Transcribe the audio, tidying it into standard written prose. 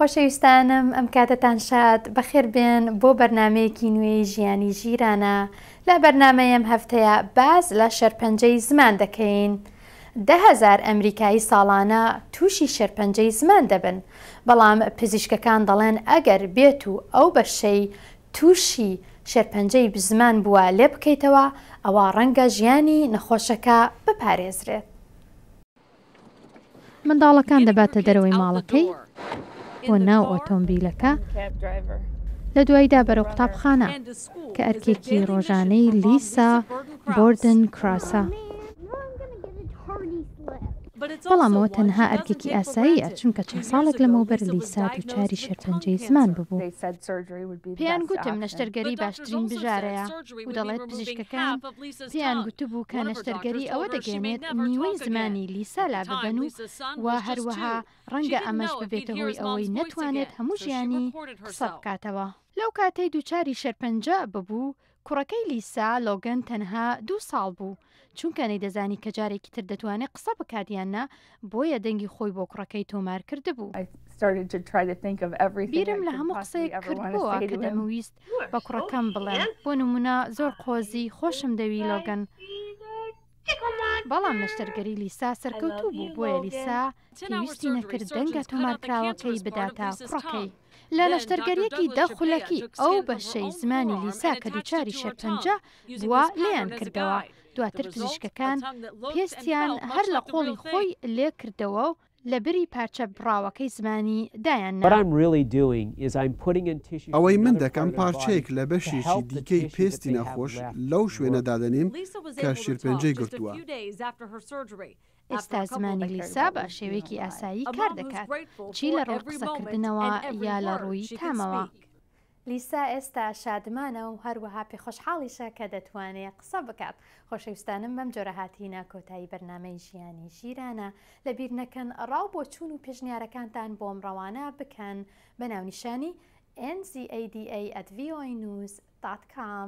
خۆشەویستانم ئەم کاتەتان شاد بەخێر بێن بۆ بەرنامەیەکی نوێی ژیانی ژیرانە لە بەرنامەی ئەم هەفتەیە باس لە شێرپەنجەی زمان دەکەین 10,000 ئەمریکایی ساڵانە تووشی شێرپەنجەی زمان دەبن بەڵام پزیشکەکان دەڵێن ئەگەر بێت و ئەو بەشەی تووشی شێرپەنجەی زمان بووە لێ بکەیتەوە ئەوا ڕەنگە ژیانی نەخۆشەکە بپارێزرێت. منداڵەکان دەباتە دەرەوەی ماڵەکەی بۆ ناو ئۆتۆمبیلەکە، لە دواییدا بەرەو قوتابخانە، کە ئەرکێکی ڕۆژانەی لیسا بۆردن کراسە. بەڵام ئەوە تەنها ئەرکێکی ئاساییە، چونکە چەند ساڵێک لەمەوبەر لیسا دووچاری شێرپەنجەی زمان ببوو. پێیان گوتم نەشتەرگەری باشترین بژارەیە و دەڵێت پزیشکەکان پێیان گوتبوو کە نەشتەرگەری ئەوە دەگەیەنێت نیوەی زمانی لیسا لاببەن و و هەروەها ڕەنگە ئەمەش ببێتە هۆی ئەوەی نەتوانێت هەموو ژیانی قسە بکاتەوە. لەو کاتەی دووچاری شێرپەنجە ببوو، کوڕەکەی لیسا، لۆگەن تەنها دوو ساڵ بوو، چونکە نەیدەزانی کە جارێکی تر دەتوانێت قسە بکات یان نا، بۆیە دەنگی خۆی بۆ کوڕەکەی تۆمار کردبوو. بیرم لە هەموو قسەیەک کردبۆوە کە دەمویست بە کوڕەکەم بڵێم، بۆ نموونە زۆر قۆزی، خۆشم دەوی لۆگەن. بەڵام نەشتەرگەری لیسا سەرکەوتوو بوو، بۆیە لیسا پێویستی نەکرد دەنگە تۆمارکراوەکەی بداتە کوڕەکەی. لە نەشتەرگەرییەکی دە خولەکی ئەو بەشەی زمانی لیسا کە دووچاری شێرپەنجە بووە لێیان کردەوە، دواتر پزیشکەکان پێستیان هەر لە قۆڵی خۆی لێ کردەوە و لە بری پارچە بڕاوەکەی زمانی دایان نا. ئەوەی من دەکەم پارچەیەک لە بەشێکی دیکەی پێستی نەخۆش لەو شوێنە دادەنێم کە شێرپەنجەی گرتووە. ئێستا زمانی لیسا بە شێوەیەکی ئاسایی کار دەکات، چی لە ڕووی قسەکردنەوە یا لە ڕووی تامەوە. لیسا ئێستا شادمانە و هەروەها پێخۆشحاڵیشە کە دەتوانێ قسە بکات. خۆشەویستانم بەم جۆرە هاتینە کۆتایی بەرنامەی ژیانی ژیرانە. لەبیر نەکەن ڕا و بۆچوون و پێشنیارەکانتان بۆم ڕەوانە بکەن بە ناونیشانی nzada at voanews dot com.